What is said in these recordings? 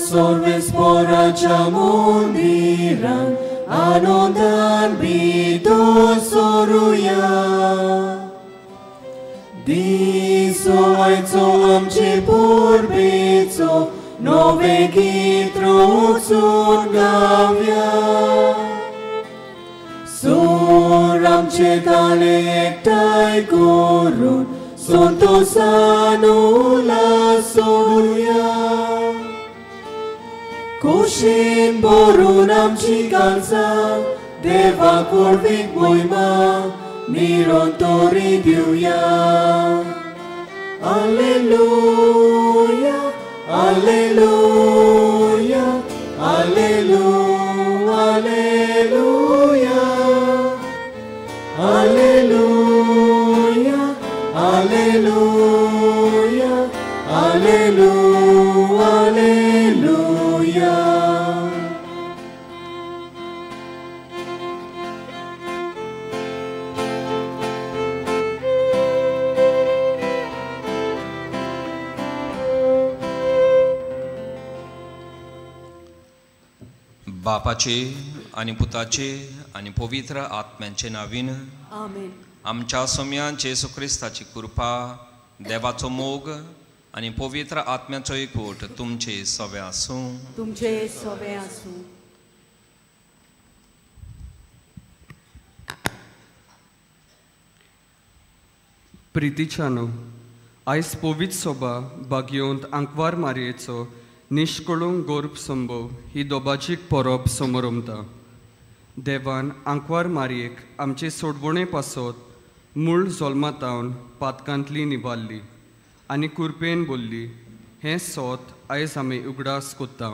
सोर्वेस्पोराच्या मंदिरान आनंदान भितर सोरुया. दिसो आयचो आमचे परबेचो नवें गीत रचून गावया. सूर आमचे ताळे एकठांय करून संतोसान उल्हास सोडुया. खोशेन भरून आमची काळजां देवाक व्हडवीक मोहिमा निरंतरी दिवया. Alleluia, alleluia, alleluia, alleluia, alleluia, alleluia, alleluia, alleluia. बापाचे आनी पुताचे आनी पवित्र आत्म्यांचे नावीन आमेन. आमच्या सोम्यान जेजू क्रिस्ताची कृपा, देवाचो मोग आनी पवित्र आत्म्याचो एकवट तुमचे सवे आसूं. तुमचे सवे आसूं. प्रितीच्यानो, आयज पवित्र सोबा बागयोंत आंकवार मारयेचो निश्कळूंक गोर्भ संभव ही दोबाजीक परब समरमता. देवान आंकवार मारयेक आमचे सोडवणे पासत मूळ जल्मातावन पातकांतली निवारली आनी कुरपेन बोल्ली. हें सोत आयज आमी उगडास कोत्ता.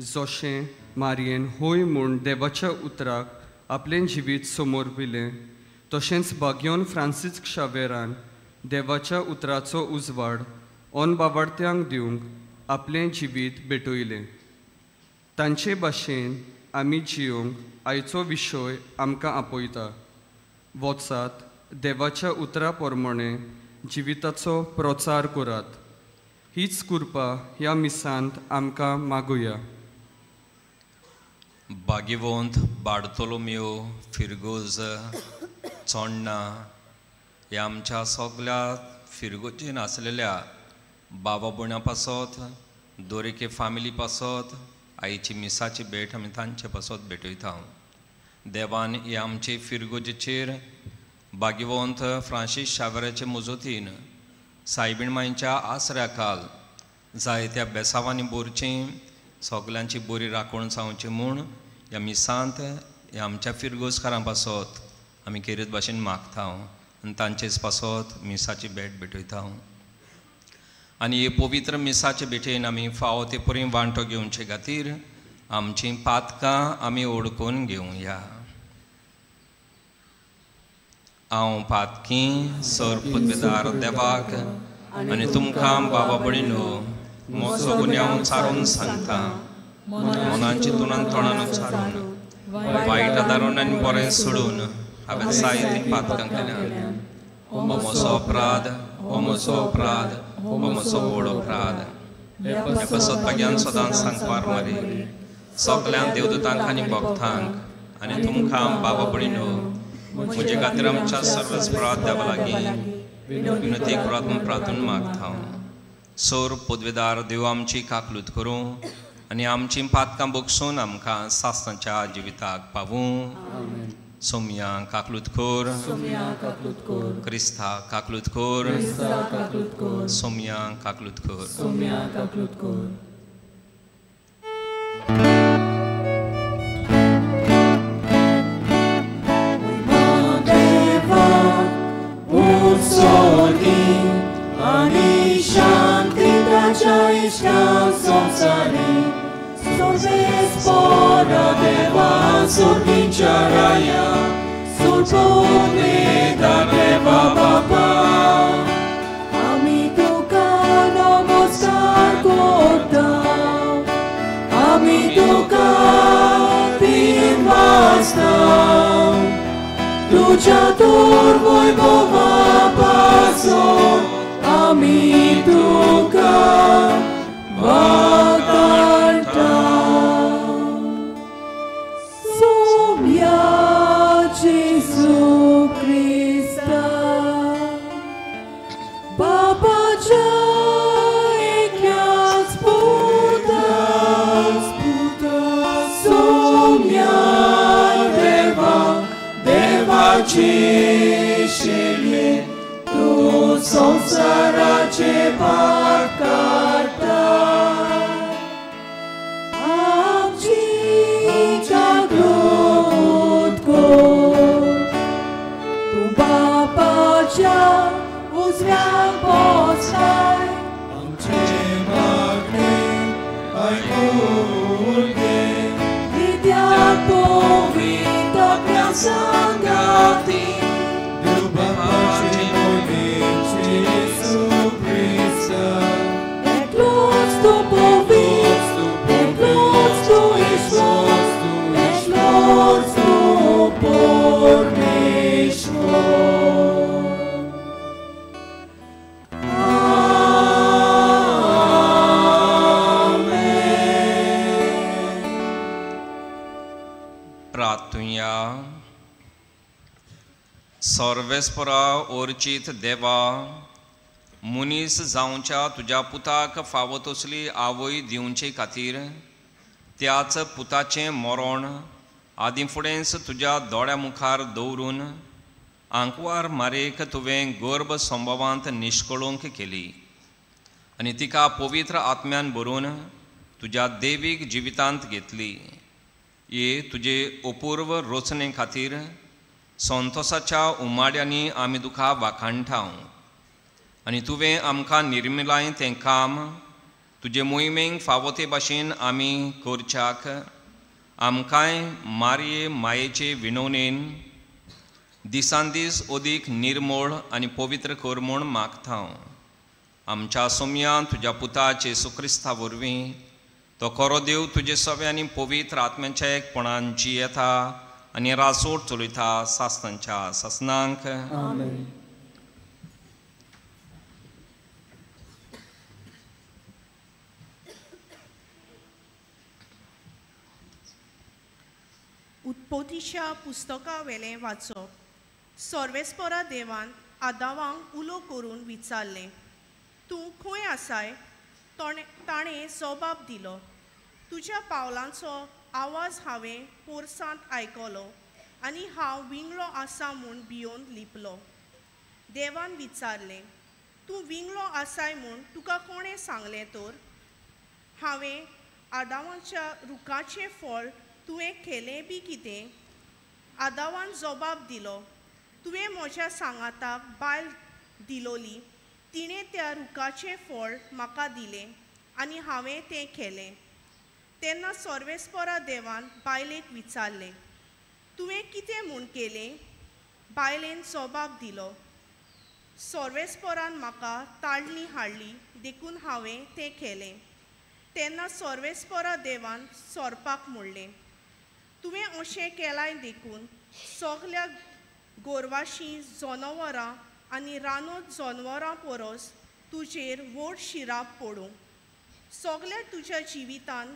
जशें मारयेन होय म्हूण देवाच्या उतराक आपलें जिवीत समर्पिलें, तशेंच बागयोन फ्रांसीस शावेरान देवाच्या उतराचो उजवाड ऑन बाबार्थ्यांक दिवंक आपलें जिवीत भेटयलें. तांचे भाशेन आमी जियोंक आयचो विशय आमकां आपयता. वचात, देवाच्या उतरा प्रमाणे जिविताचो प्रचार करात. हीच कृपा ह्या मिसांत आमकां मागुया. बागेवंत बार्तोलोमियो फिरगोज चोडणा ह्या आमच्या सगल्या फिरगोजेन आसलेल्या बाबा भयणा पासत, दोरेके फामिली पासत आईची मिसाची भेट आमी तांचे पासत भेटयता. देवान ह्या आमचे फिरगोजेचेर बागेवंत फ्रांसीस शावेराचे मजतीन सायबीण मांयच्या आसऱ्या खाल जायत्या बेसावांनी भरचें, सगल्यांची बरी राखण जावची म्हूण ह्या मिसांत ह्या आमच्या फिरगोजकारां पासत आमी खेरीत भाशेन मागता आनी तांचेच पासत मिसाची भेट भेटयता. आनी हे पवित्र मिसाचे भेटेन आमी फावो ते परी वांटो घेवचे खातीर आमचीं पातकां आमी ओडकून घेवया. हांव पातकी सर पदवेदार देवाक आनी तुमकां बाबा भयणीनो म्हजो गुन्यांव चारून सांगता. मनांची तुनान तोंडान उच्चारून, वायट आदारून आनी बरें सोडून हांवें जायतीं पातकां केल्यात. हो म्हजो अपराध, हो म्हजो अपराध, हो म्हजो व्हड अपराध. हे पासत भाग्यान सदांच सांगपार मारी सगल्यांक देवदूतांक आनी भक्तांक आनी तुमकां बाबा भयणीनो म्हजे खातीर आमच्या सर्वस्परात देवा लागीं विनती करात म्हूण प्रार्थना मागता. सोर पदवेदार देव आमची काकलूत करूं आनी आमचीं पातकां बगसून आमकां सासणाच्या जिविताक पावूं. सोमया काकलूत कर, क्रिस्ता काकलूत कर, सोमया काकलूत कर. आनी शांती ताच्या इश्टां संवसारी सोर्वेस्पोरा देवा सोर्गींच्या राया सोर्पोदेदार देवा बापा. आमी तुका नमस्कार करता, आमी तुका तीन वाजता तुज्या तोर वैभवा पासून आमी तुका वाखाणता. देवाचे शेळये तूं संवसाराचे पाप काडटा. आमची जागृत कर, तूं बापाच्या उजव्याक बसलाय. आमचे मागणे आयकून घे, कित्याक पवित्र आत्म्या सांगाती देव बापाचे मोगेन जेजू क्रिस्ता. एकलोच तूं पवित्र, एकलोच तूं ईश्वर, एकलोच तूं परमेश्वर. आमेन. प्रार्थुया. सर्वेस्परा ओर्चीत देवा, मनीस जावच्या तुज्या पुताक फावो तसली आवय दिवचे खातीर त्याच पुताचें मरण आदीं फुडेंच तुज्या दोळ्या मुखार दवरून आंकवार मारेक तुवें गर्भ संभवांत निश्कळूंक केली आनी तिका पवित्र आत्म्यान भरून तुज्या देवीक जिवितांत घेतली. हे तुजे अपूर्व रचने खातीर संतोसाच्या उमाड्यांनी आमी तुका वाखाणटाव आनी तुवें आमकां निर्मिलाय तें काम तुजे मोहिमेक फावो ते भाशेन आमी करच्याक आमकांय मारये मायेचे विनवणेन दिसान दीस अदीक निर्मळ आनी पवित्र कर म्हूण मागता. आमच्या सोमयान तुज्या पुता जेजू क्रिस्ता वरवीं तो खरो देव तुजे सवे आनी पवित्र आत्म्याच्या एकपणान जियेता आनी राजवट चलयता सासनांच्या सासनांक. आमेन. उत्पत्तीच्या पुस्तकावेलें वाचप. सर्वेस्परा देवान आदावांक उलो करून विचारलें, तूं खंय आसाय? ताणें जबाब दिलो, तुज्या पावलांचो आवाज हांवें पोरसांत आयकलो आनी हांव विंगळो आसा म्हूण भियोन लिपलो. देवान विचारलें, तूं विंगळो आसाय म्हूण तुका कोणें सांगलें तर? हांवें आदावाच्या रुखाचें फळ तुवें खेलें बी कितें? आदावान जबाब दिलो, तुवें म्हज्या सांगाताक बायल दिलोली, तिणें त्या रुखाचें फळ म्हाका दिलें आनी हांवें तें खेलें. तेन्ना सर्वेस्परा देवान बायलेक विचारलें, तुवें कितें म्हूण केलें? बायलेन जबाब दिलो, सर्वेस्परान म्हाका ताडली हाडली देखून हांवें तें खेलें. तेन्ना सर्वेस्परा देवान सोरपाक म्हणलें, तुवें अशें केलाय देखून सगल्या गोरवाशी जनावरां आनी रानत जनावरां परस तुजेर व्हड शिराप पडूं. सगल्या तुज्या जिवितान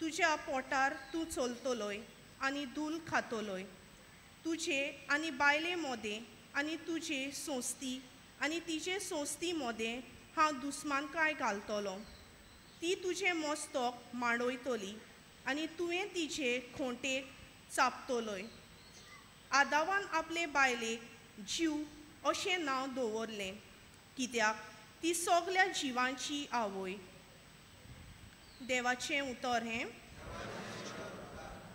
तुज्या पोटार तूं चलतलोय आनी धूल खातलोय. तुजे आनी बायले मोदें आनी तुजे संस्ती आनी तिजे संस्ती मोदें हांव दुस्मानकाय घालतलो. ती तुजें मस्तक मांडयतली आनी तुवें तिजे खोंटेक चापतलोय. आदावान आपले बायलेक जीव अशें नांव दवरलें, कित्याक ती सगल्या जिवांची आवय. देवाचें उतर हें.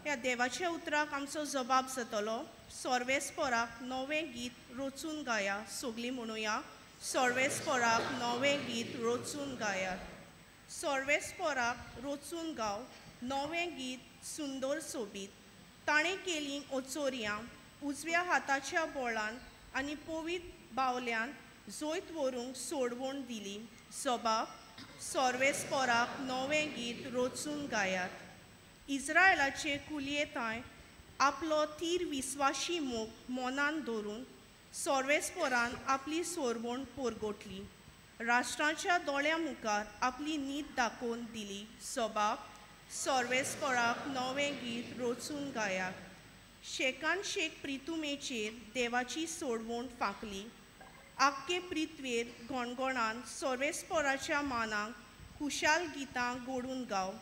ह्या देवाच्या उतराक आमचो जबाब जातलो. सर्वेस्पराक नवें गीत रचून गाया. सगलीं म्हणुया, सर्वेस्पराक नवें गीत रचून गायात. सर्वेस्पराक रचून गाव नवें गीत सुंदर सोबीत. ताणें केलीं ओचोरयां उजव्या हाताच्या बोळान आनी पवित्र बावल्यान जैत व्हरूंक सोडवण दिली. जबाब, सर्वेस्पराक नवें गीत रचून गायात. इस्रायलाचे कुलयेताय आपलो थीर विस्वाशी मोग मनान धरून सर्वेस्परान आपली सोरवण परगटली. राष्ट्रांच्या दोळ्या मुखार आपली नीत दाखोवन दिली. जबाब, सर्वेस्पराक नवें गीत रचून गायात. शेकान शेक प्रितुमेचेर देवाची सोडवण फांकली. आख्खे प्रिथ्वेर गणगणान सर्वेस्पराच्या मानाक खुशाल गितां गोडून गाव.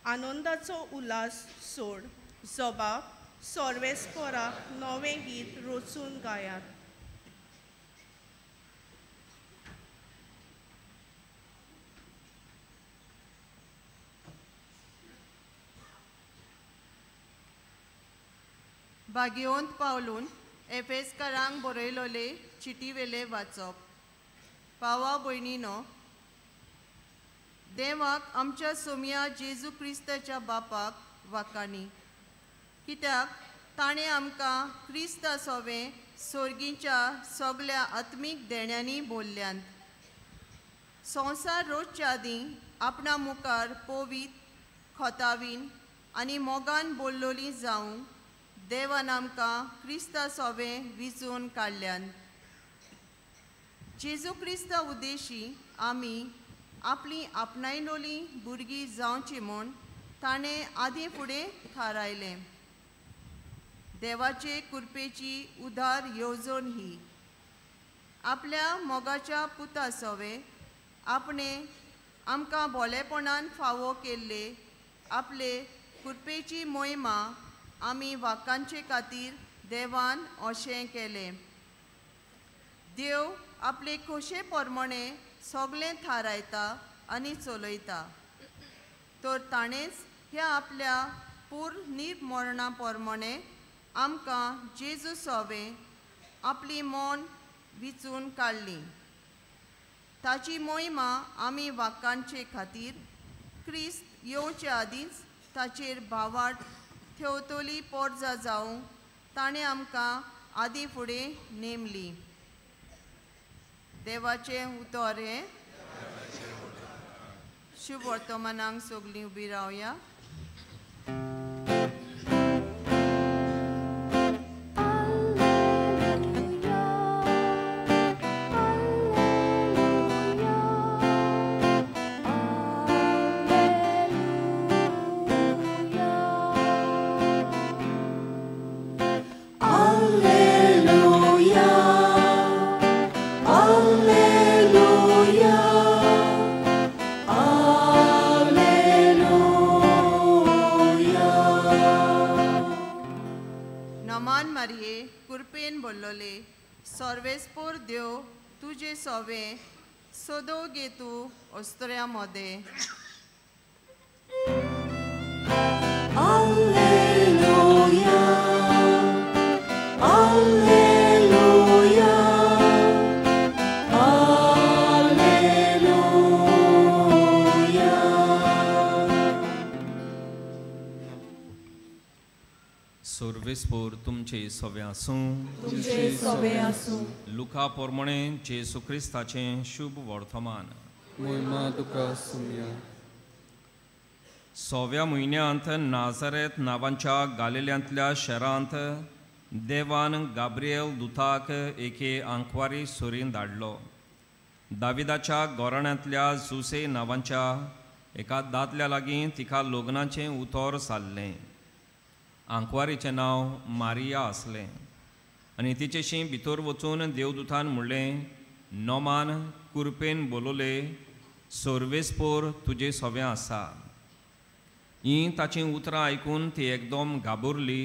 आनंदाचो उल्हास सोड. जबाब, सोर्वेस्पोराक नवें गीत रचून गायात. भाग्यवंत पावलून एफेसकारांक बरयलोले चिटीवेले वाचप. पावा भयणीनो, देवाक आमच्या सोमया जेजू क्रिस्ताच्या बापाक वाकानी, कित्याक ताणें आमकां क्रिस्ता सोवें सोर्गीच्या सगळ्या आत्मीक देण्यांनी बोल्ल्यांत. संवसार रोजच्या आदीं आपणा मुखार पवीत खोतावीन आनी मोगान बोल्लोली जावंक देवान आमकां क्रिस्ता सोवें विचून काडल्यान. जेजू क्रिस्ता उद्देशी आमी आपली आपणायलोली भुरगीं जावची म्हूण ताणें आदीं फुडें थारायलें. देवाचे कृपेची उदार येवजण ही आपल्या मोगाच्या पुता सोवे आपणे आमकां भोलेपणान फावो केल्ले आपले कृपेची मोहिमा आमी वाकांचे खातीर देवान अशें केलें. देव आपले खोशे प्रमाणे सगळें थारायता आनी चलयता, तर ताणेंच ह्या आपल्या पूर्ण निर्मरणा प्रमाणे आमकां जेजू सोवे आपली मन विचून काडली. ताची मोहिमा आमी वाकांचे खातीर क्रिस्त येवचे आदींच ताचेर भावाट थेवतली पोरजा जावंक ताणें आमकां आदीं फुडें नेमली. देवाचें उतर हें. शुभ वर्तमानांक सगळीं उबी रावया. सर्वेस्पोर देव तुजे सोवे सदो गे तूं ओस्त्र्या मदें. Alleluia, Alleluia, Alleluia. सर्वेस्पोर तुमचे सोवे आसूं. तुमचे सोवे आसूं. लुका प्रमाणे जेजू क्रिस्ताचें शुभ वर्तमान. मोहिमा तुका सुमया. सव्या म्हयन्यांत नाझरेत नांवाच्या गालिल्यांतल्या शहरांत देवान गाब्रिएल दुताक एके आंकवारी सुरीन धाडलो. दाविदाच्या गोराण्यांतल्या जुसे नांवाच्या एका दादल्या लागीं तिका लग्नाचें उतर सारलें. आंकवारीचें नांव मारिया आसलें आनी तिचेशी भितर वचून देवदूतान म्हणलें, नोमान कुरपेन बोलवले, सर्वेस्पोर तुजे सोवें आसा. हीं ताचीं उतरां आयकून ती एकदम घाबरली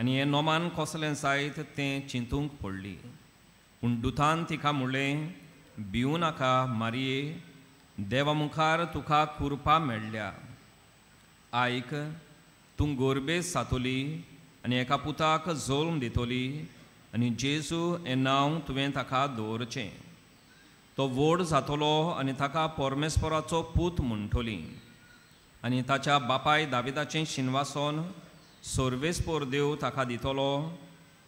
आनी हें नोमान कसलें जायत तें चिंतूंक पडली. पूण दुतान तिका म्हणलें, भिवू नाका मारिये, देवा मुखार तुका कुरपा मेळ्ळ्या. आयक, तूं गोरबेज जातली आनी एका पुताक जल्म दितली आनी जेजू हें नांव तुवें ताका दवरचें. तो व्हड जातलो आनी ताका परमेश्वराचो पूत म्हणटली आनी ताच्या बापाय दाविदाचें शिनवासन सर्वेस्पोर देव ताका दितलो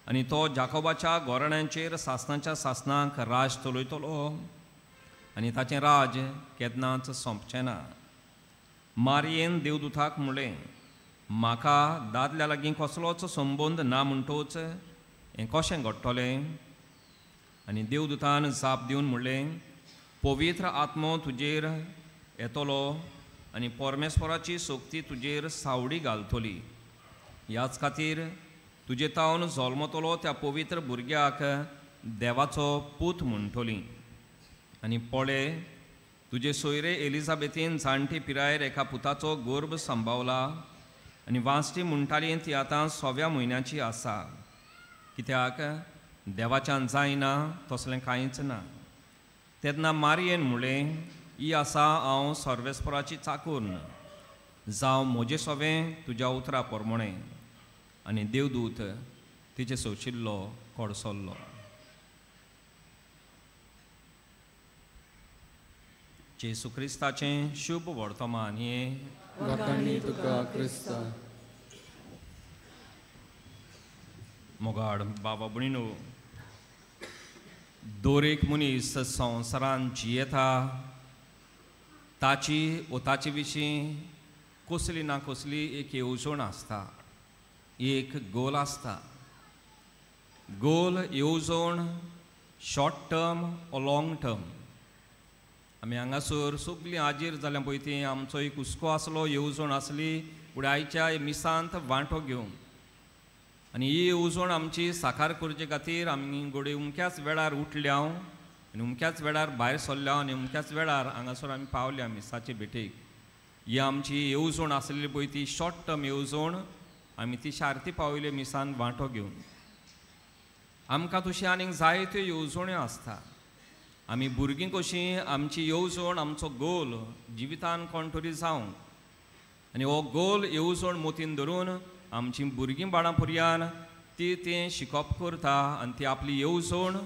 आनी तो जाकोबाच्या गोरण्यांचेर सासणाच्या सासणाक राज चलयतलो आनी ताचें राज केन्नाच सोंपचें ना. मारियेन देवदूताक म्हणलें, म्हाका दादल्या लागीं कसलोच संबंद ना म्हणटोच हें कशें घडटलें? आनी देवदूतान जाप दिवन म्हणलें, पवित्र आत्मो तुजेर येतलो आनी परमेश्वराची शक्ती तुजेर सावडी घालतली. ह्याच खातीर तुजे तावन जल्मतलो त्या पवित्र भुरग्याक देवाचो पूत म्हणटली. आनी पळय, तुजे सोयरे एलिझाबेथीन जाणटे पिरायेर एका पुताचो गर्भ सांबावला आनी वांसटी म्हणटाली ती आतां 6व्या म्हयन्याची आसा. कित्याक देवाच्यान जायना तसलें कांयच ना. तेन्ना मारयेन म्हणलें, ही आसा हांव सर्वेस्पराची चाकून, जावं म्हजें सोवें तुज्या उतरा प्रमाणें. आनी देवदूत तिचे सोशिल्लो कडसल्लो. जेजू क्रिस्ताचें शुभ वर्तमान हें. वाखाणी तुका क्रिस्ता. मोगाड बाबा भयणीनो, दर एक मनीस संवसारान जियेता ताची वो ताचे विशीं कसली ना कसली एक येवजण आसता, एक गोल आसता. गोल येवजण शॉर्ट टर्म ओ लॉंग टर्म. आमी हांगासर सगळीं हाजीर जाल्या पळय ती आमचो एक हुस्को आसलो, येवजण आसली फुडें आयच्या मिसांत वांटो घेवंक. आनी ही येवजण आमची साकार करचे खातीर आमी घडये उमक्याच वेळार उठल्या आनी उमक्याच वेळार भायर सरल्या आनी उमक्याच वेळार हांगासर आमी पावल्या मिसाचे भेटेक. ही आमची येवजण आसलेली पळय ती शॉर्ट टर्म येवजण आमी ती सारती पावयली मिसान वांटो घेवन. आमकां तशी आनीक जायत्यो येवजण्यो आसता. आमी भुरगीं कशीं आमची येवजण, आमचो गोल जिवितान कोण तरी जावंक, आनी हो गोल येवजण मोतीन धरून आमची भुरगीं बाळां पुरयान ती तें शिकप करता आनी ती आपली येवजण,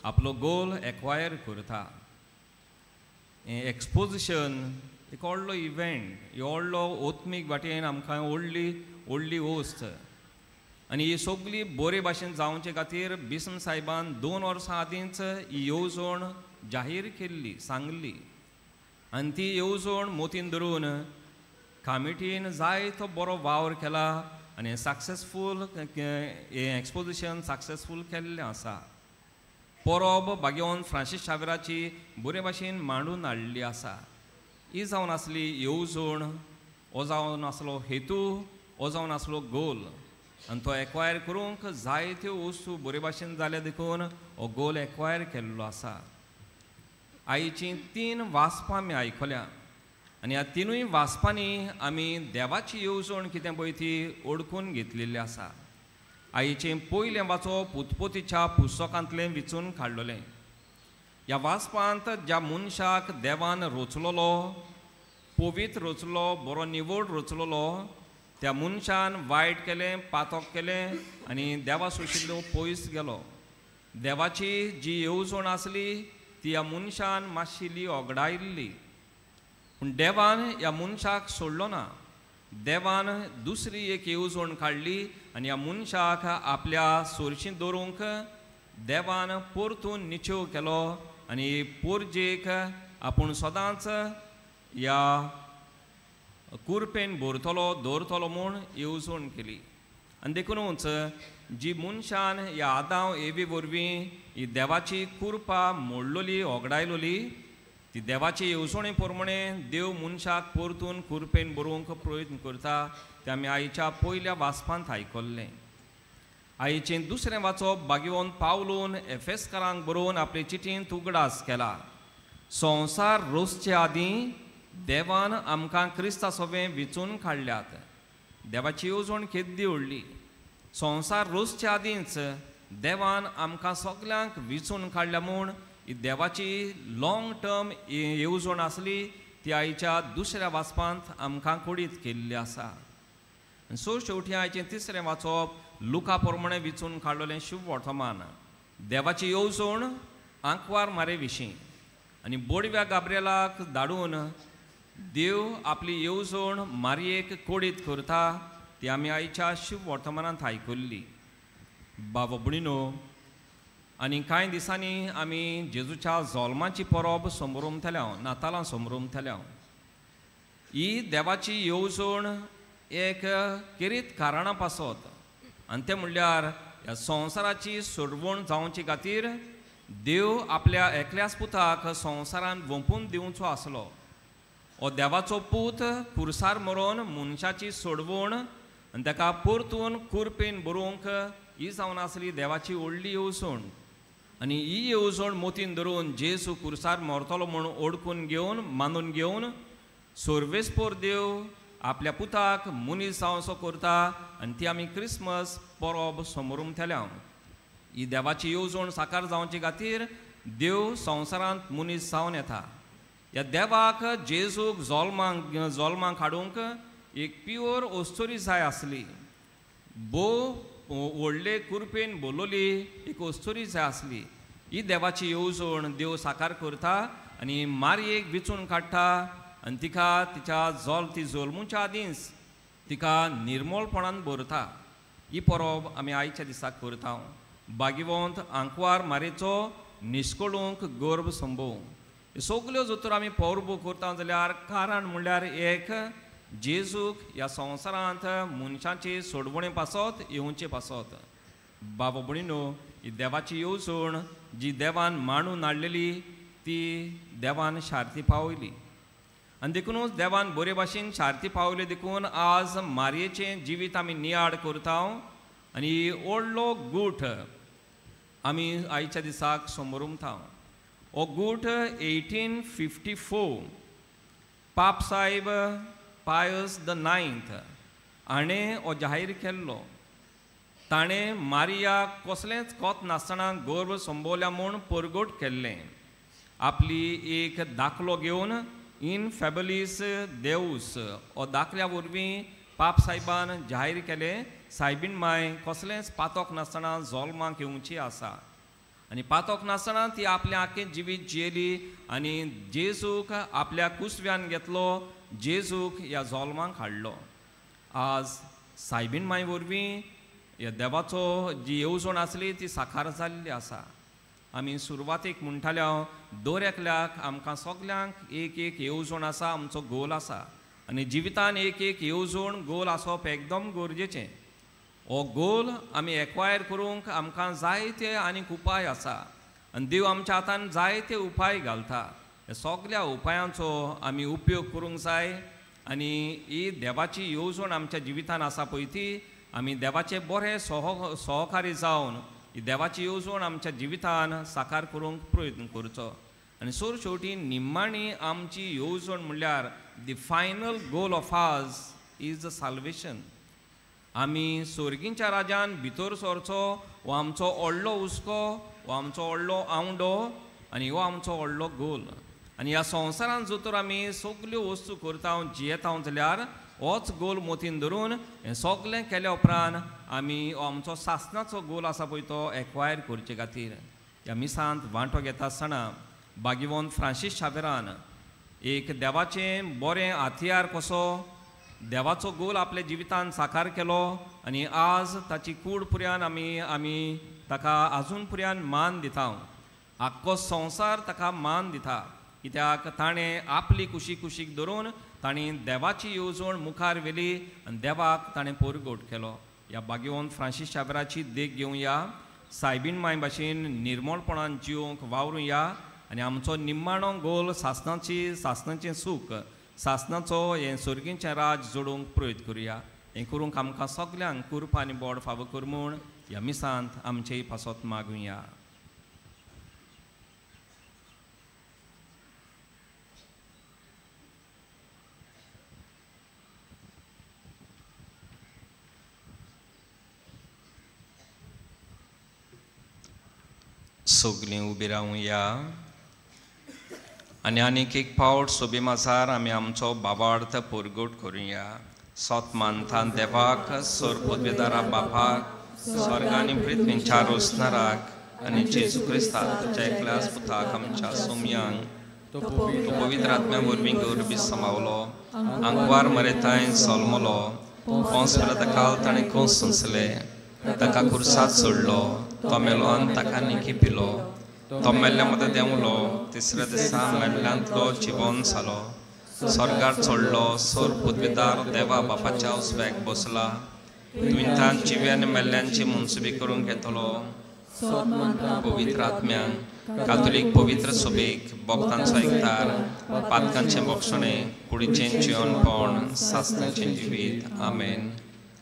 आपलो गोल एक्वायर करता. हें एक्सपोजिशन एक व्हडलो इव्हेंट, व्हडलो ओत्मीक वाटेन आमकां व्हडली व्हडली वस्त. आनी ही सगळी बरे भाशेन जावचे खातीर बिस्म साहेबान 2 वर्सां आदींच ही येवजण जाहीर केल्ली, सांगली. आनी ती येवजण मोतीन धरून कामिटीन जायतो बरो वावर केला आनी सक्सेसफूल हें एक्सपोजिशन सक्सेसफूल केल्लें आसा. परब बागेवन फ्रांसीस शावेराची बरे भाशेन मांडून हाडली आसा. ही जावन आसली येवजण, हो जावन आसलो हेतू, हो जावन आसलो गोल. आनी तो एक्वायर करूंक जायत्यो वस्तू बरे भाशेन जाल्या देखून हो गोल एक्वायर केल्लो आसा. आयचीं 3 वाचपां आमी आयकल्या आनी ह्या 3 वाचपांनी आमी देवाची येवजण कितें पळय ती ओळखून घेतलेली आसा. आयचें पयलें वाचप उत्पत्तीच्या पुस्तकांतलें विचून काडलेलें. ह्या वाचपांत ज्या मनशाक देवान रचलोलो, पवित्र रचलो, बरो निवड रचलोलो, त्या मनशान वायट केलें, पातक केलें आनी देवा सोशिल्लो पयस गेलो. देवाची जी येवजण आसली ती ह्या मनशान मातशी ओगडायल्ली, पूण देवान ह्या मनशाक सोडलो ना. देवान दुसरी एक येवजण काडली आनी ह्या मनशाक आपल्या सोरशीं दवरूंक देवान परतून निचेव केलो आनी पोरजेक आपूण सदांच ह्या कुरपेन भरतलो, दवरतलो म्हूण येवजण केली. आनी देखुनूच जी मनशान ह्या आदांव एवी वरवीं ही देवाची कुरपा मोडलोली, ओगडायलोली, ती देवाची येवजणे प्रमाणे देव मनशाक परतून कुरपेन बरोवंक प्रयत्न करता तें आमी आयच्या पयल्या वाचपांत आयकल्लें. आयचें दुसरें वाचप बागेवन पावलून एफेसकारांक बरोवन आपले चिटींत उगडास केला. संवसार रोसचे आदीं देवान आमकां क्रिस्ता सोबें विचून काडल्यात. देवाची येवजण केद्दी व्हडली. संवसार रोसचे आदींच देवान आमकां सगल्यांक विचून काडल्या म्हूण ही देवाची लॉंग टर्म येवजण आसली ती आयच्या दुसऱ्या वाचपांत आमकां कोडीत केल्ली आसा. आनी सो शेवटी आयचें तिसरें वाचप लुका प्रमाणे विचून काडलेलें शुभ वर्तमान, देवाची येवजण आंकवार मारे विशीं. आनी बोडव्या गाब्रिएलाक धाडून देव आपली येवजण मारयेक कोडीत करता ती आमी आयच्या शुभ वर्तमानांत आयकल्ली. बाबा भयणीनो, आनी कांय दिसांनी आमी जेजूच्या जोल्माची परब समरोमतल्या, नातालां समरोमतल्या. ही देवाची येवजण एक खेरीत कारणां पासत, आनी तें म्हणल्यार ह्या संवसाराची सोडवण जावचे खातीर देव आपल्या एकल्याच पुताक संवसारान वोंपून दिवचो आसलो. हो देवाचो पूत कुर्सार मरोन मनशाची सोडवण आनी ताका परतून कुरपेन बरोवंक ही जावन आसली देवाची व्हडली येवजण. आनी ही येवजण मोतीन धरून जेजू कुर्सार मरतलो म्हूण ओळखून घेवन, मानून घेवन सर्वेस्पोर देव आपल्या पुताक मनीस जावंसो करता आनी ती आमी क्रिसमस परब समोरूम थेल्या. ही देवाची येवजण साकार जावचे खातीर देव संवसारांत मनीस जावन येता. ह्या देवाक जेजूक जोल्मांक जोल्मांक हाडूंक एक प्युअर अस्तुरी जाय आसली, भोव व्हडले कुरपेन बोलवली एक अस्तुरी जाय आसली. ही देवाची येवजण देव साकार करता आनी मारयेक विचून काडटा आनी तिका तिच्या जोल ती जोल्मुच्या आदींच तिका निर्मळपणान भरता. ही परब आमी आयच्या दिसाक करता. बागिवंत आंकवार मारयेचो निस्कळूंक गर्भ संभोव. सगल्यो जर आमी परबो करता जाल्यार कारण म्हणल्यार एक जेजूक ह्या संवसारांत मनशाची सोडवणे पासत येवचे पासत. बाबा भयणीनो, ही देवाची येवजण जी देवान मांडून हाडलेली ती देवान शार्ती पावयली आनी देखुनूच देवान बरे भाशेन शार्ती पावयली. देखून आज मारयेचें जिवीत आमी नियाळ करता आनी व्हडलो गूठ आमी आयच्या दिसाक समोरुमता. हो गूठ 1854 पाप साहेब पायस the 9th हाणें हो जाहीर केल्लो. ताणें मारियाक कसलेंच कोत नासतना गर्भ संभोवल्या म्हूण परगट केल्लें. आपली एक दाखलो घेवन इन फॅबलीस देवूस हो दाखल्या वरवीं पाप साहेबान जाहीर केलें सायबीण माय कसलेंच पातोक नासतना जोल्माक येवची आसा आनी पातोक नासतना ती आपलें आख्खें जिवीत जियेली आनी जेजूक आपल्या कुसव्यान घेतलो, जेजूक ह्या जोल्माक हाडलो. आज सायबीण माय वरवीं ह्या देवाचो जी येवजण आसली ती साकार जाल्ली आसा. आमी सुरवातेक म्हणटाले दर एकल्याक आमकां सगल्यांक एक एक येवजण आसा, आमचो गोल आसा आनी जिवितान एक एक येवजण गोल आसप एकदम गरजेचें. हो गोल आमी एक्वायर करूंक आमकां जायते आनीक उपाय आसा आनी देव आमच्या हातान जायते उपाय घालता. ह्या सगल्या उपायांचो आमी उपयोग करूंक जाय आनी ही देवाची येवजण आमच्या जिवितान आसा पळय ती आमी देवाचे बरे सहकारी जावन ही देवाची येवजण आमच्या जिवितान साकार करूंक प्रयत्न करचो. आनी सोर शेवटी निमाणी आमची येवजण म्हणल्यार the final goal of us is the salvation. आमी सोर्गींच्या राजान भितर सरचो हो आमचो व्हडलो हुस्को, हो आमचो व्हडलो आवंडो आनी हो आमचो व्हडलो गोल. आनी ह्या संवसारांत जर तर आमी सगल्यो वस्तू करता जियेता जाल्यार होच गोल मोतीन धरून हें सगलें केल्या उपरांत आमी हो आमचो सासनाचो गोल आसा पळय तो एक्वायर करचे खातीर ह्या मिसांत वांटो घेता आसतना बागिवंत फ्रांसीस शावेरान एक देवाचें बरें हत्यार कसो देवाचो गोल आपल्या जिवितान साकार केलो आनी आज ताची कूड पुर्यान आमी आमी ताका आजून पुर्यान मान दिता. आख्खो संवसार ताका मान दिता कित्याक ताणें आपली कुशी कुशीक धरून ताणें देवाची येवजण मुखार व्हेली आनी देवाक ताणें परगट केलो. ह्या बागिवंत फ्रांसीस शावेराची देख घेवया, सायबीण माय भाशेन निर्मळपणान जिवंक वावरुया आनी आमचो निमाणो गोल सासनाची सासनाचें सूख सासनाचो हें सोर्गींचें राज जोडूंक प्रयत्न करुया. हें करूंक आमकां सगल्यांक कुरपा आनी बोड फावो कर म्हूण ह्या मिसांत आमचेय पासत मागुया. सगलीं उबी रावया आनी आनीक एक फावट सोबी माजार आमी आमचो बाबार्थ परगट करुया. सोत मानता देवाक, सोर पदवेदारा बापाक, स्वर्ग आनी पृथ्वीच्या रोसणाराक आनी जेजू क्रिस्ताक ताच्या एकल्याच पुताक आमच्या सोमयांक तो पवित्र आत्म्या वरवीं गौरवी समावलो, आंकवार मरेताय सोलमलो, पोंस काल ताणें कोस सोंसले, ताका खुर्सात सोडलो, तो मेलो आनी ताका निकी पिलो, तो मेल्ल्या मदें देंवलो, तिसऱ्या दिसा मेल्ल्यांतलो जिवन जालो, स्वर्गार चडलो, सोर पदवेदार देवा बापाच्या उजव्याक बसला, दुयेंतान जिवे आनी मेल्ल्यांची मनसुबी करूंक येतलो, पवित्र आत्म्यांक कातोलीक पवित्र सोबेक भक्तांचो एकतार, पातकांचें बक्षणें, कुडीचें जिवनपण, सासनाचें जिवीत. आमेन.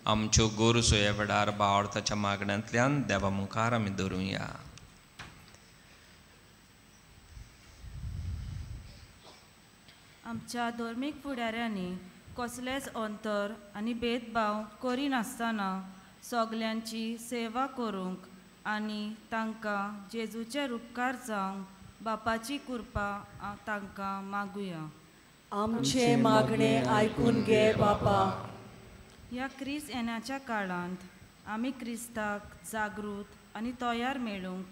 आमच्यो गरजो ह्या वेळार भावार्थाच्या मागण्यांतल्यान देवा मुखार आमी धरुया. आमच्या धर्मीक फुडाऱ्यांनी कसलेच अंतर आनी भेदभाव करिनासतना सगल्यांची सेवा करूंक आनी तांकां जेजूचे उपकार जावंक बापाची कृपा तांकां मागुया. आमचे मागणे आयकून घे बापा. ह्या क्रिस्त येण्याच्या काळांत आमी क्रिस्ताक जागृत आनी तयार मेळूंक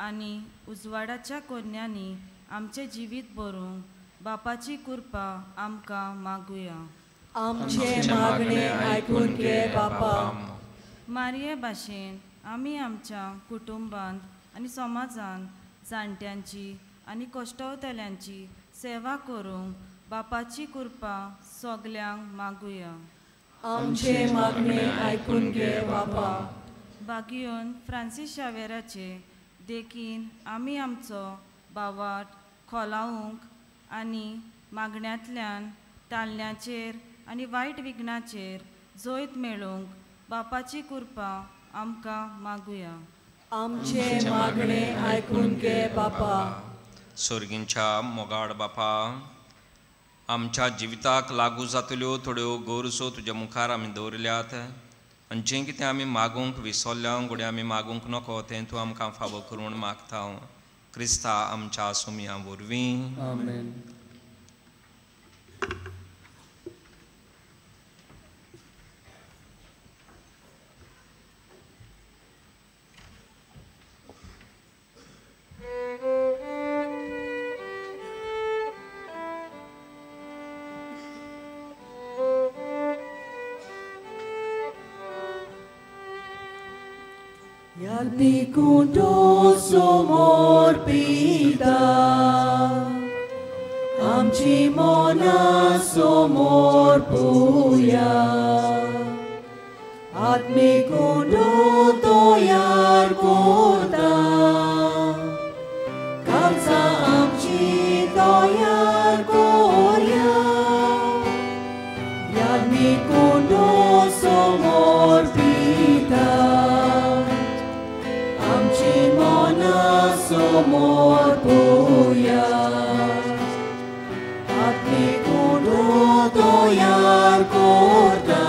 आनी उजवाडाच्या कोन्यांनी आमचें जिवीत भरूंक बापाची कृपा आमकां मागुया. आमचे मागणे आयकून घे बापा. मारये भाशेन आमी आमच्या कुटुंबांत आनी समाजांत जाणट्यांची आनी कश्टवतल्यांची सेवा करूंक बापाची कृपा सगल्यांक मागुया. आमचे मागणे आयकून घे बापा. बागियोन फ्रांसीस शावेराचे देखीन आमी आमचो भावार्थ खोलावंक आनी मागण्यांतल्यान ताल्ल्याचेर आनी वायट विघ्नाचेर जैत मेळोवंक बापाची कृपा आमकां मागुया. आमचे मागणे आयकून घे बापा. सोर्गींच्या मोगाड बापा, आमच्या जिविताक लागू जातल्यो थोड्यो गरजो तुज्या मुखार आमी दवरल्यात आनी जें कितें आमी मागूंक विसरल्या घडये आमी मागूंक नको तें तूं आमकां फावो करून मागता. क्रिस्ता आमच्या सोमया वरवीं. आमेन. Yalpikundo somorpita, amchi mona somorpuya, atmikundo toyar kota, kalsa amchi toyar korya, yalpikundo somorpita. Somorpuya, atmikundo toyar korta,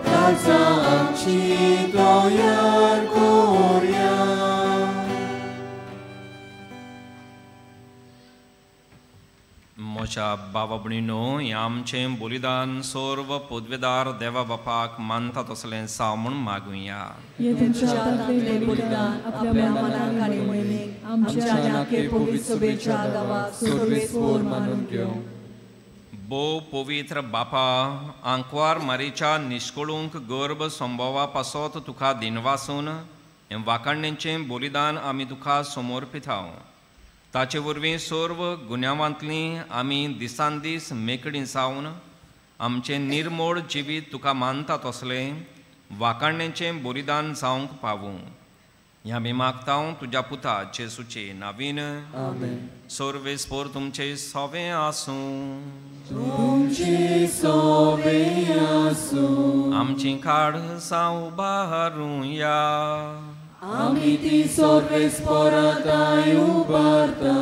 kalsa amchi toyar korya. म्हज्या बाबा भयणीनो, हें आमचें बलिदान सर्व पदवेदार देवा बापाक मानता तसलें जावं म्हूण मागुया. भोव पवित्र बापा, आंकवार मारीच्या निश्कळूंक गर्भ संभवा पासत तुका दिनवासून हें वाखाणणेचें बलिदान आमी तुका समर्पिता. ताचे वरवीं सर्व गुन्यांवांतलीं आमी दिसान दीस मेकळीं जावन आमचें निर्मोळ जिवीत तुका मानता तसलें वाखाणणेचें बलिदान जावंक पावूं. ह्या आमी मागता तुज्या पुता जेसूचे नावीन. आमेन. सर्वेस्पोर तुमचे सवें आसूं. तुमचे सवें आसूं. आमची काळजां उबारुया. आमी ती सर्वेस्पोराताय उबारता.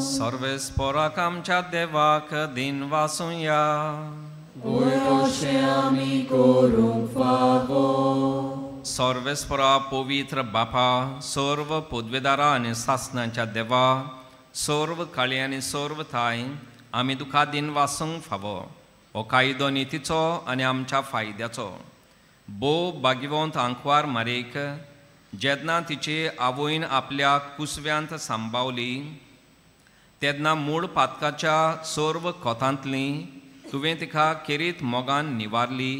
सर्वेस्पोराक आमच्या देवाक दिनवासुया. वयर अशें आमी करूंक फावो. सर्वेस्पोरा पवित्र बापा, सर्व पदवेदारा आनी सासणाच्या देवा, सर्व काळी आनी सर्व थाय आमी तुका दिनवासूंक फावो. हो कायदो नितीचो आनी आमच्या फायद्याचो. भोव भाग्यवंत आंकवार मारीक जेन्ना तिचे आवयन आपल्या कुसव्यांत सांबावली तेन्ना मूळ पातकाच्या सर्व कोतांतली तुवें तिका खेरीत मोगान निवारली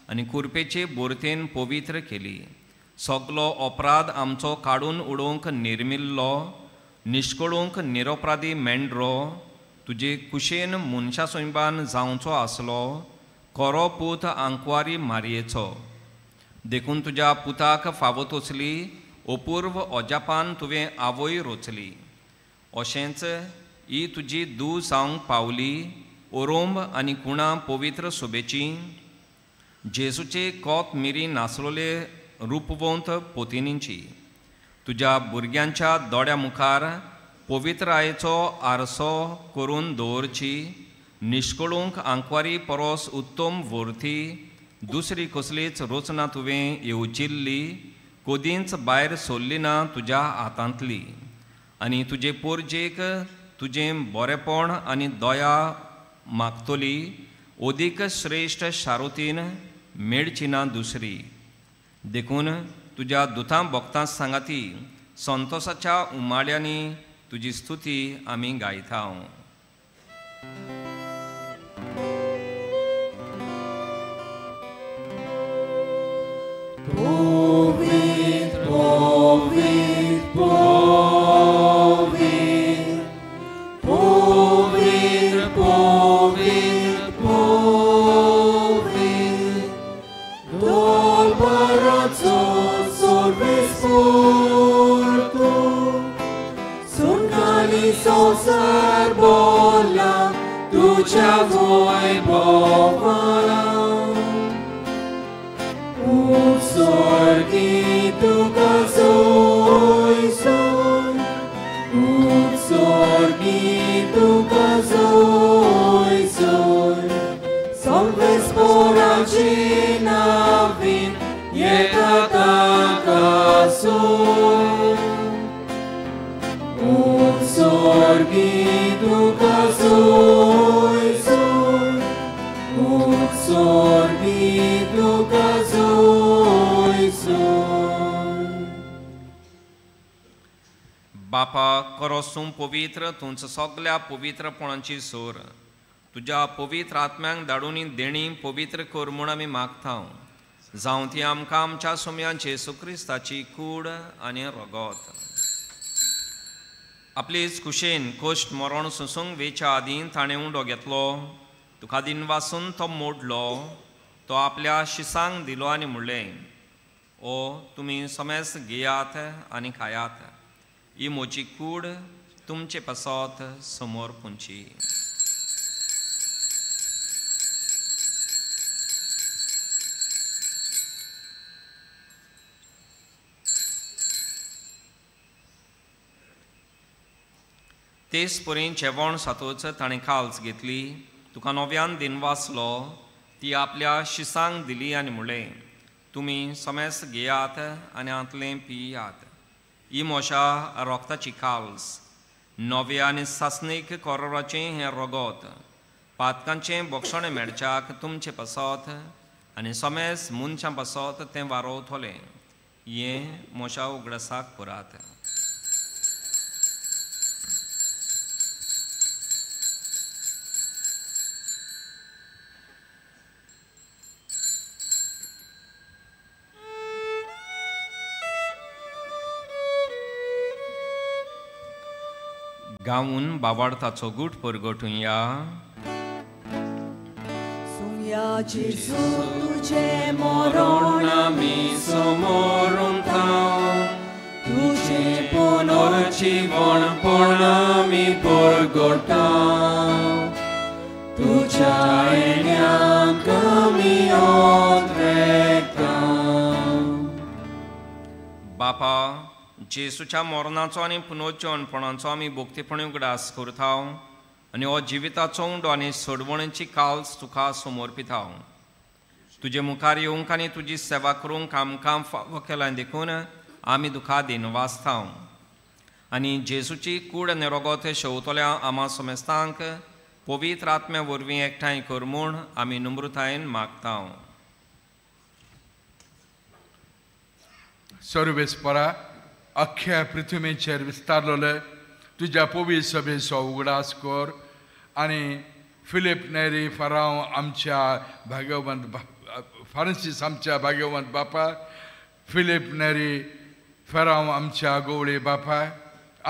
आनी कुरपेचे बोरतेन पवित्र केली. सगलो अपराध आमचो काडून उडोवंक निर्मिल्लो निश्कळूंक निरपराधी मेंढरो तुजे कुशेन मनशा सैमान जावचो आसलो कोरो पूत आंकवारी मारयेचो. देखून तुज्या पुताक फावो तसली अपूर्व अजापान तुवें आवय रोचली. अशेंच ही तुजी धूव जावंक पावली ओरोंब आनी कुणां पवित्र सोबेची जेजूचे कोत मिरी नासलोले रुपवंत पोतिनींची. तुज्या भुरग्यांच्या दोळ्या मुखार पवित्रायेचो आरसो करून दवरची निश्कळूंक आंकवारी परोस उत्तम व्हरती दुसरी कसलीच रचना तुवें येवजिल्ली कोदींच भायर सोडली ना तुज्या हातांतली आनी तुजे पोरजेक तुजें बरेपण आनी दया मागतली अदीक श्रेश्ठ शारुतीन मेळची ना दुसरी. देखून तुज्या दुतां भक्तां सांगाती संतोसाच्या उमाळ्यांनी तुजी स्तुती आमी गायता. Povit, povit, povit, povit, povit, povit, dol barazzo sorbe sporto, sun cali sosar bolla, tu cia voi bovala. Sorgi tu soy soy, sorgi tu soy soy, solves por agina vin, yetata soy. Sorgi tu soy soy, sorgi tu soy soy. बापा करोसूम पवित्र तुमचो सगल्या पवित्रपणाची सोर तुज्या पवित्र आत्म्यांक धाडून देणी पवित्र कर म्हूण आमी मागता. जावं ती आमकां आमच्या सोम्यान जेजू क्रिस्ताची कूड आनी रगत. आपलीच कुशेन कोश्ट मरण सोंसूंक वेच्या आदीं ताणें उंडो घेतलो, तुका दिनवासून तो मोडलो, तो आपल्या शिसांक दिलो आनी म्हणलें, ओ तुमी समेस घेयात आनी खायात, ही म्हजी कूड तुमचे पासत समोर पुंची. तेच परीन जेवण सातोच ताणें काल्स घेतली, तुका नव्यान दिनवासलो, ती आपल्या शिसांक दिली आनी म्हणलें, तुमी समेस घेयात आनी हांतलें पियात, ही म्हज्या रोगताची काल्स, नव्या आनी सासणीक कोरोराचें हें रगत पातकांचें बक्षणें मेळच्याक तुमचे पासत आनी समेस मनशां पासत तें वारोवतलें, हें म्हज्या उगडासाक पुरात. गावून बावाडताचो गूट परगटुया. सुया जेजू तुझे मरण आमी समोर उरता, तुझे पुनर्जीवनपण आमी परगटा, तुझ्या येण्याक आमी ओत्रेता. बापा जेजूच्या मरणाचो आनी पुनर्जीवनपणाचो आमी भोक्तेपणी उगडास करता आनी हो जिविताचो उंडो आनी सोडवणेची काल्स तुका समर्पिता. तुजे मुखार येवंक आनी तुजी सेवा करूंक आमकां फावो केला देखून आमी तुका दिनवासता आनी जेजूची कूड आनी रगत शेवतल्या आमा समेस्तांक पवित्र आत्म्या वरवीं एकठांय कर म्हूण आमी नम्रतायेन मागता. सर्वेस्परा अख्ख्या पृथ्वीचेर विस्तारलेले तुज्या पवित्र सभेचो उगडास कर आनी फिलीप नेरी फरांव आमच्या भाग्यवंत फ्रांसीस आमच्या भाग्यवंत बापा, फिलीप नेरी फरांव आमच्या गवळी बापा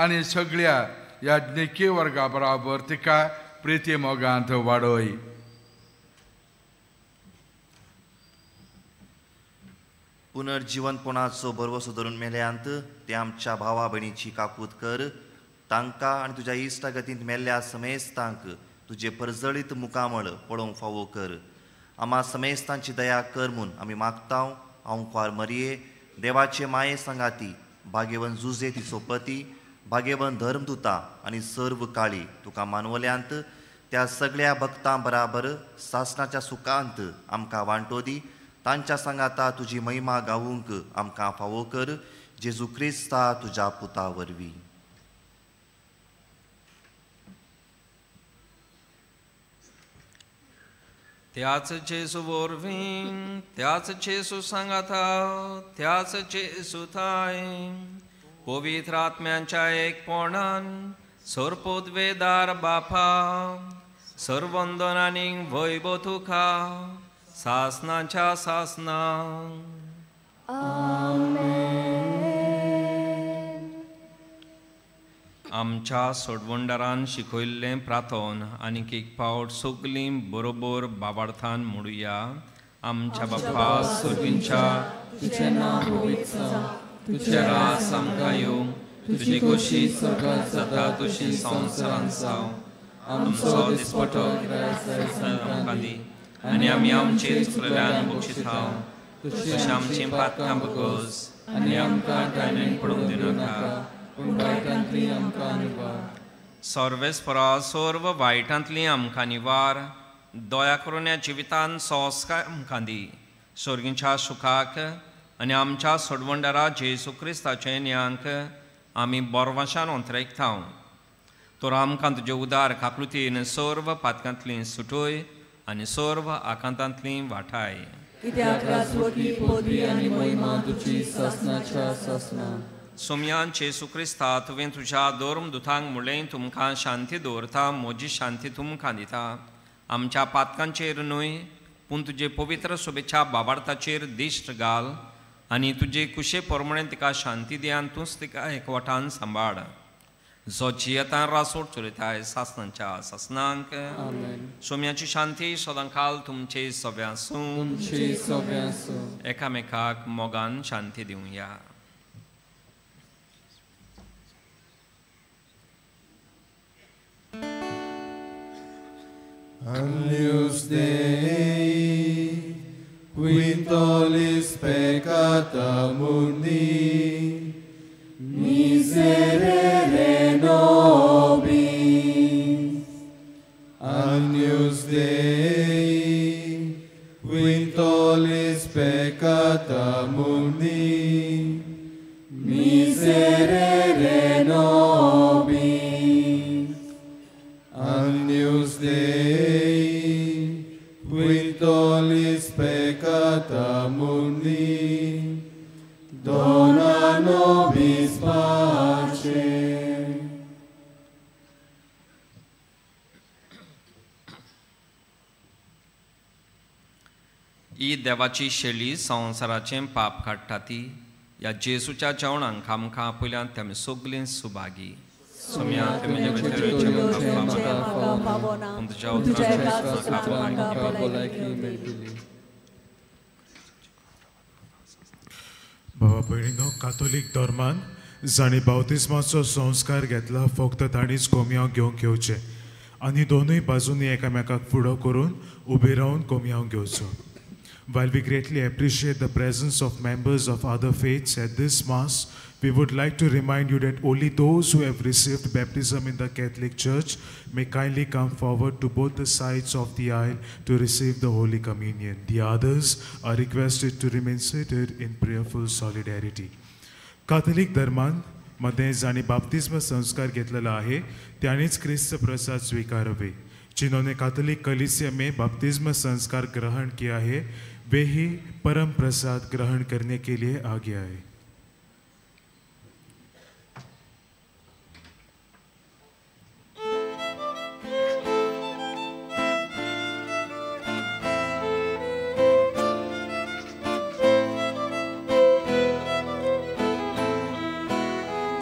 आनी सगळ्या याज्ञिकी वर्गा बराबर तिका प्रिती मोगांत वाडय. पुनर्जीवनपणाचो भरवसो धरून मेल्यांत ते आमच्या भावा भयणीची काकूत कर, तांकां आनी तुज्या इश्टागतींत मेल्ल्या समेस्तांक तुजें परजळीत मुखामळ पळोवंक फावो कर. आमा समेस्तांची दया कर म्हूण आमी मागता. हांव कुवार मरिये देवाचे माये सांगाती भाग्यवन जुजे तिचो पती भाग्यवन धर्मदुता आनी सर्व काळी तुका मानवल्यांत त्या सगळ्या भक्तां बराबर सासणाच्या सुखांत आमकां वांटो दी. तांच्या सांगाता तुजी महिमा गावूंक आमकां फावो कर, जेजू क्रिस्ता तुज्या पुता वरवीं. त्याच जेजू वरवीं, त्याच जेजू सांगाता, त्याच जेजू थाय पवित्र आत्म्यांच्या एकपणान सर्पोद्वेदार बापा सर्वंदन आनी वैभव तुका सासनाच्या सासना. आमच्या सोडवंडारान शिकयल्लें प्रार्थन आनीक एक पावट सगलीं बरोबर बाबार्थान म्हणुया. आमच्या बापा सर्वींच्या, तुझें नांव पवित्र जावं, तुजें राज आमकां येवं, तुजी खोशी स्वर्गांत जाता तशी संवसारांत जावं. आमचो दिसपटो आमकां दी आनी आमी आमचे चुकलेल्यान बक्षिता तशें आमचीं पातकां बगस आनी आमकां टायमेन पडूंक दिनाका पूण वायटांतली आमकां निवार. सर्वेस्परा सर्व वायटांतली आमकां निवार, दया करून ह्या जिवितान संस्कार आमकां दी, सर्गीच्या सुखाक आनी आमच्या सोडवंडारा जेजू क्रिस्ताचे न्यांक आमी बोरवाशान अंतरेकता. तर आमकां तुजे उदार काकृतीन सर्व पातकांतली सुटय आनी सर्व आकांतांतली वाठाय. कित्याक राजवटी पदवी आनी महिमा तुजी सासनाच्या सासना. सोमयान जेजू क्रिस्ता तुवें तुज्या धर्म दुतांक म्हणलें, तुमकां शांती दवरता, म्हजी शांती तुमकां दिता. आमच्या पातकांचेर न्हय पूण तुजे पवित्र शुभेच्छा बाबार्थाचेर दिश्ट घाल आनी तुजे कुशे प्रमाणे तिका शांती दी आनी तूंच तिका एकवटान सांबाळ, जो जियेतान रासोट चलयताय सासनाच्या सासनांक. सोम्याची शांती सदांकाल तुमचे सव्या आसूं. एकामेकाक मोगान शांती दिवया. Agnus Dei, qui tollis peccata mundi, miserere nobis. Agnus Dei, qui tollis peccata mundi, miserere nobis. Agnus Dei, qui tollis peccata mundi, dona nobis pace. ही देवाची शैली संवसाराचें पाप काडटा ती ह्या जेजूच्या जेवणांक आमकां आपयल्यान ते आमी सगलीं सुभागी. बाबा भयणीनो, कातोलीक धर्मान जांणी बाप्तिस्माचो संस्कार घेतला फक्त तांणीच कोमयांव घेवंक येवचें आनी दोनूय बाजूंनी एकामेकाक फुडो करून उबे रावन कोमयांव घेवचो. While we greatly appreciate the presence of members of other faiths at this Mass, we would like to remind you that only those who have received baptism in the Catholic Church may kindly come forward to both the sides of the aisle to receive the Holy Communion. The others are requested to remain seated in prayerful solidarity. Catholic धर्मान मध्ये जांणी बाप्तिस्म संस्कार घेतलेला आहे त्यांनीच क्रिस्त प्रसाद स्वीकारावे. जिन्होंने Catholic कलीसिया में बपतिस्मा संस्कार ग्रहण किया है वे ही परम प्रसाद ग्रहण करने के लिए आगे आए.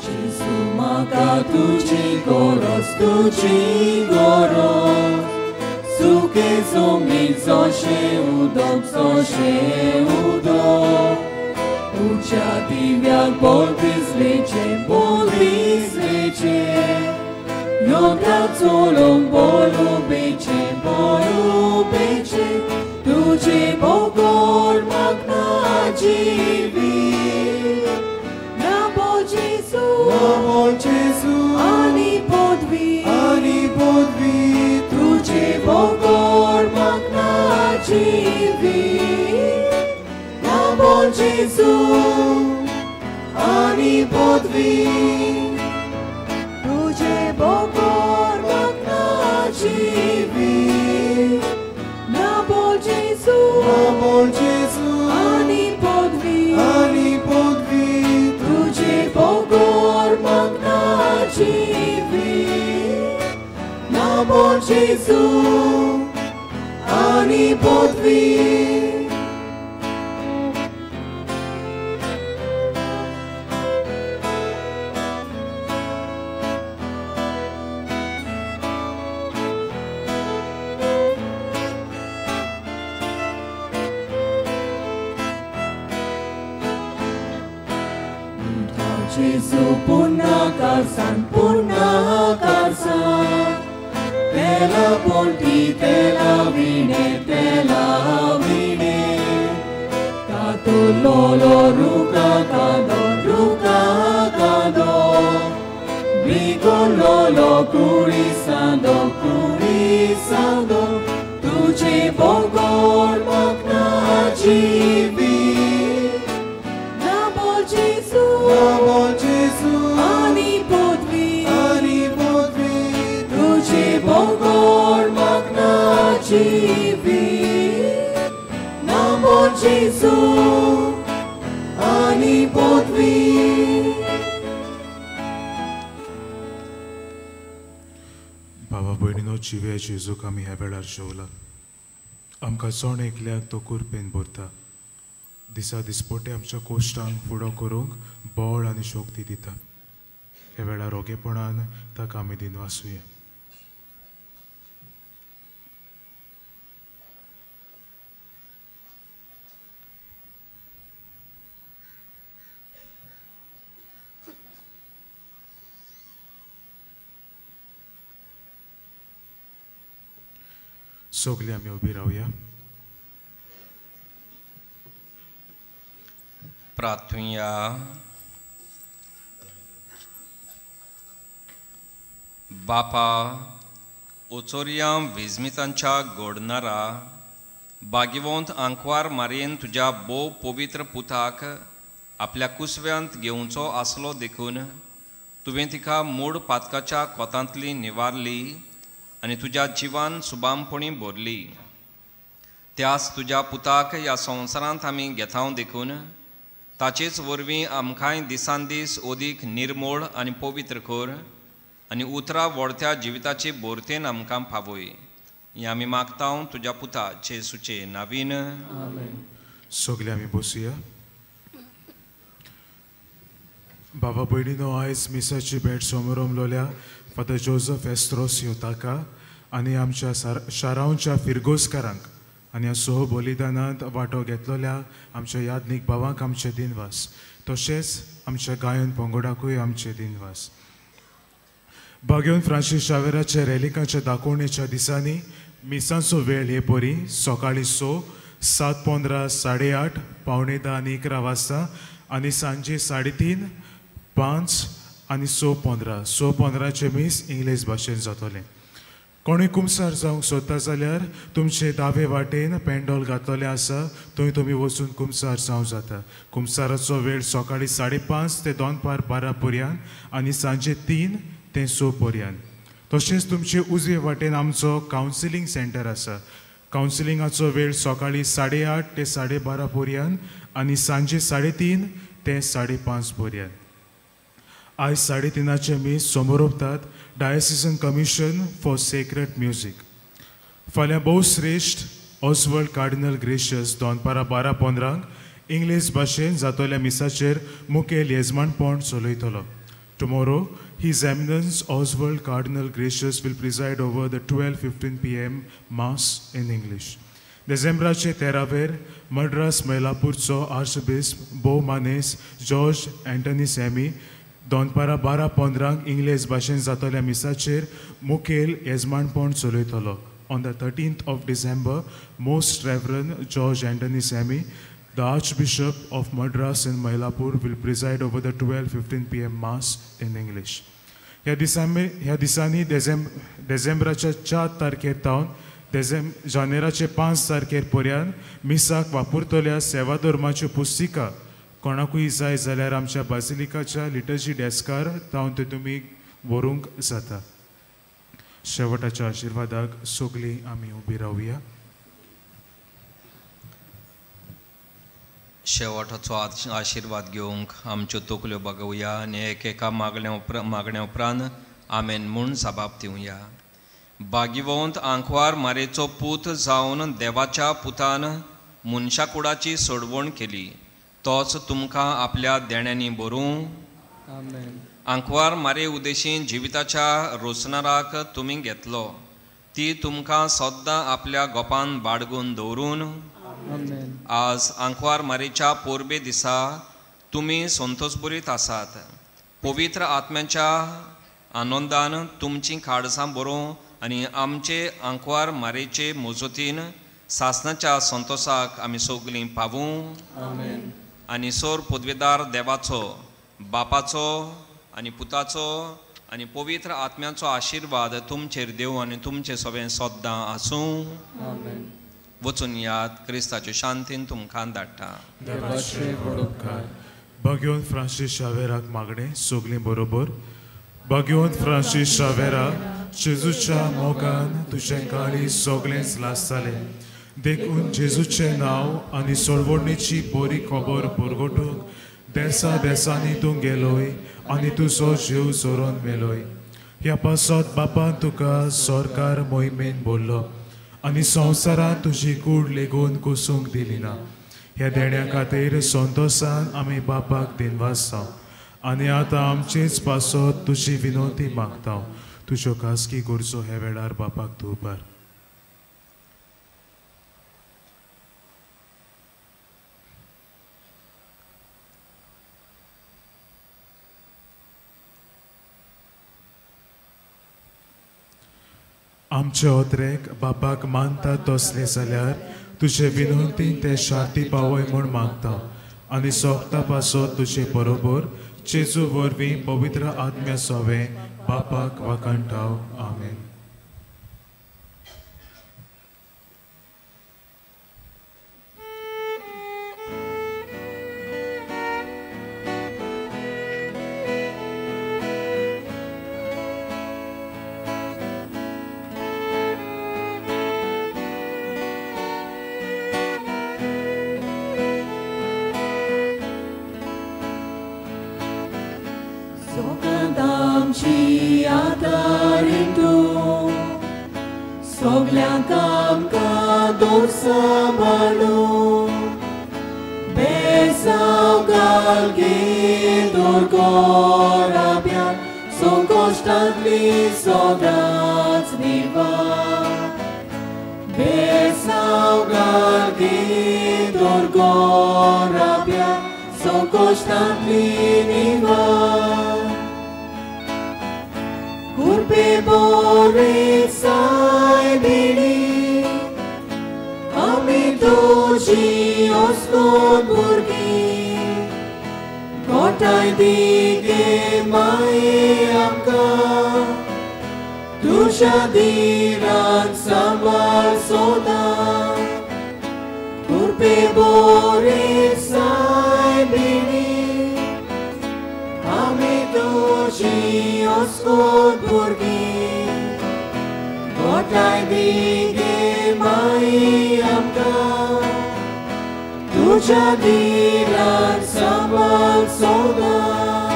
Gesù म्हाका तुजी गरज, तुजी गरज, सुके जमनीत जशें उदक, जशें उदक, उच्या दिव्याक बोल दिसलेचें, बोल दिसलेचें, योग्याक चलोवंक बोल उबेचें, बोल उबेचें, तुजे बगर म्हाका ना जिवीत. ना बोल जेजू, ना बोल जेजू, आनी पदवी, आनी पदवी, तुजे जिवीत ना बोल जेजू आनी पदवी तुझे बगर म्हाका जिवीत ना बोल जेजू आनी पदवी तुझे बगर म्हाका जिवीत ना बोल जेजू आनी पदवी. Jesu punnakarsan punnakarsan tela ponti tela vine tato lolo ruka kando bigo lolo kurisando kurisando tuje bogor makna jivi na bol Jesu आनी पदवी तुझे बगर म्हाका जिवीत ना बोल जेजू आनी पदवी. बाबा भयणीनो, जिव्या जेजूक आमी ह्या वेळार जेवला. आमकां जण एकल्याक तो कुरपेन भरता. दिसा दिसपोटे आमच्या कोश्टांक फुडो करूंक बळ आनी शक्ती दिता. ह्या वेळार रोगेपणान ताका आमी दिनवासुया. सगळीं आमी उबी रावया. प्रार्थुया. बापा ओचोरया विजमितांच्या गोडनारा बागिवंत आंकवार मारयेन तुज्या भोव पवित्र पुताक आपल्या कुसव्यांत घेवचो आसलो देखून तुवें तिका मूड पातकाच्या कोतांतली निवारली आनी तुज्या जिवान सुबामपणी भरली. त्याच तुज्या पुताक ह्या संवसारांत आमी घेतांव देखून ताचेच वरवीं आमकांय दिसान दीस ओदीक निर्मोळ आनी पवित्र कर आनी उतरां वोडत्या जिविताची बोरतेन आमकां पावय. हें आमी मागता तुज्या पुता जेजूचे नावीन. सगळे आमी बसुया. बाबा भयणीनो, आयज मिसाची भेट समोरमलोल्या फादर जोजफ एस्त्रोसियो ताका आनी आमच्या शारांच्या फिरगोजकारांक आनी ह्या सह बलिदानांत वांटो घेतलेल्या आमच्या यादनीक भावांक आमचे दिनवास. तशेंच आमच्या गायन पंगडाकूय आमचे दिनवास. बागेवन फ्रांसीस शावेराच्या रेलिकाच्या दाखोवणेच्या दिसांनी मिसांचो वेळ हे परी सकाळीं 6, 7:15, 8:30, 9:45 आनी 11 वाजता आनी सांजे 3:30, 5 आनी 6:15. 6:15 मीस इंग्लीश भाशेन जातलें. कोणूय कुमसार जावंक सोदता जाल्यार तुमचे दावे वाटेन पेंडोल घातलेलें आसा, थंय तुमी वचून कुमसार जावं जाता. कुमसाराचो वेळ सकाळीं 5:30 ते दनपार 12 पर्यंत आनी सांजे 3 ते 6 पर्यंत. तशेंच तुमचे उजवे वाटेन आमचो कावन्सिलींग सेंटर आसा. कावन्सिलिंगाचो वेळ सकाळीं 8:30 ते 12:30 पर्यंत आनी सांजे 3:30 ते 5:30 पर्यंत. आयज 3:30 मीस समोरपतात diocesan commission for sacred music. फाल्यां भोवश्रेश्ठ ऑस्वर्ड कार्डिनल ग्रेशियस दनपारां 12:15 इंग्लीश भाशेन जातल्या मिसाचेर मुखेल येजमानपण चलयतलो. Tomorrow His Eminence Oswald Cardinal Gracious will preside over the 12:15 p.m. Mass in English. डिसेंबराचे 13 मद्रास मैलापूरचो आर्चबिस्प भोव मानेस जॉर्ज एंटनी सॅमी दनपारां 12:15 इंग्लीश भाशेन जातल्या मिसाचेर मुखेल येजमानपण चलयतलो. On the 13th of December, Most Reverend George Anthony Sammy, the Archbishop of Madras and Mylapore, will preside over the 12:15 p.m. Mass in English. ह्या दिसांनी डिसेंबराच्या 4 तारखेर तावन जानेराचे 5 तारखेर पर्यंत मिसाक वापरतल्या सेवा धर्माच्यो पुस्तिका कोणाकूय जाय जाल्यार आमच्या बासिलिकाच्या लिटर्जी डेस्कार तावन ते तुमी व्हरूंक जाता. शेवटाच्या आशिर्वादाक सगळीं आमी उबी रावया. शेवटाचो आशिर्वाद घेवंक आमच्यो तकल्यो बागोवया आनी एकेका मागण्या उपरांत आमेन म्हूण जबाब दिवया. बागिवंत आंकवार मारेचो पूत जावन देवाच्या पुतान मनशा कुडाची सोडवण केली, तोच तुमकां आपल्या देण्यांनी भरूं. आंकवार मारे उदेशी जिविताच्या रोसणाराक तुमी घेतलो, ती तुमकां सद्दां आपल्या गोपान बाडगून दवरून आज आंकवार मारेच्या पोरबे दिसा तुमी संतोषभरीत आसात. पवित्र आत्म्याच्या आनंदान तुमचीं काळजां बरोवं आनी आमचे आंकवार मारेचे मजतीन सासणाच्या संतोषाक आमी सगळीं पावूं. आनी सोर पदवेदार देवाचो, बापाचो आनी पुताचो आनी पवित्र आत्म्याचो आशिर्वाद तुमचेर देव आनी तुमचे सगळें सद्दां आसूं. वचून याद क्रिस्ताचे शांतीन तुमकां धाडटा. बाग्योन फ्रांसीस शावेराक मागणें सगळीं बरोबर. बाग्योन फ्रांसीस शावेरा, जेजूच्या मोगान तुजें काळीज सगळेंच लासतालें, देखून जेजूचें नांव आनी सोडवणेची बरी खबर परगटूंक देसा देसांनी तूं गेलोय आनी तुजो जीव जोरोन मेलोय. ह्या पासत बापान तुका सरकार मोहिमेन बोल्लो आनी संवसारांत तुजी कूड लेगून कोसूंक दिली ना. ह्या देण्या खातीर संतोशान आमी बापाक दिनवासता आनी आतां आमचेच पासत तुजी विनवती मागता. तुज्यो खासगी गरजो ह्या वेळार बापाक तूं उबार. आमचे ओत्रेक बापाक मानता तसले जाल्यार तुजे विनवतीन ते शांती पावय म्हूण मागता आनी सोगता पासत तुजे बरोबर जेजू वरवीं पवित्र आत्म्या सोवे बापाक वाखाणटाव. आमेन. सगल्यांक आमकां दोर सांबाळूं, बेसांव घाल गे दोर कोराब्या, संकश्टांतली सदांच निवार. बेसांव घाल गे दोर कोराब्या, संकश्टांतली निवार. कुरपे बोरे सायबिणी आमी तुजी ओस्कोत भुरगीं, गोठाय दी गे माये आमकां, तुज्या दिरान सांबाळ सोदां. कुरपे बोरे सायबिणी आमी तुजी ओस्कोत भुरगीं, गोठाय दी गे माये आमकां, तुज्या दिरान सांबाळ सोदां.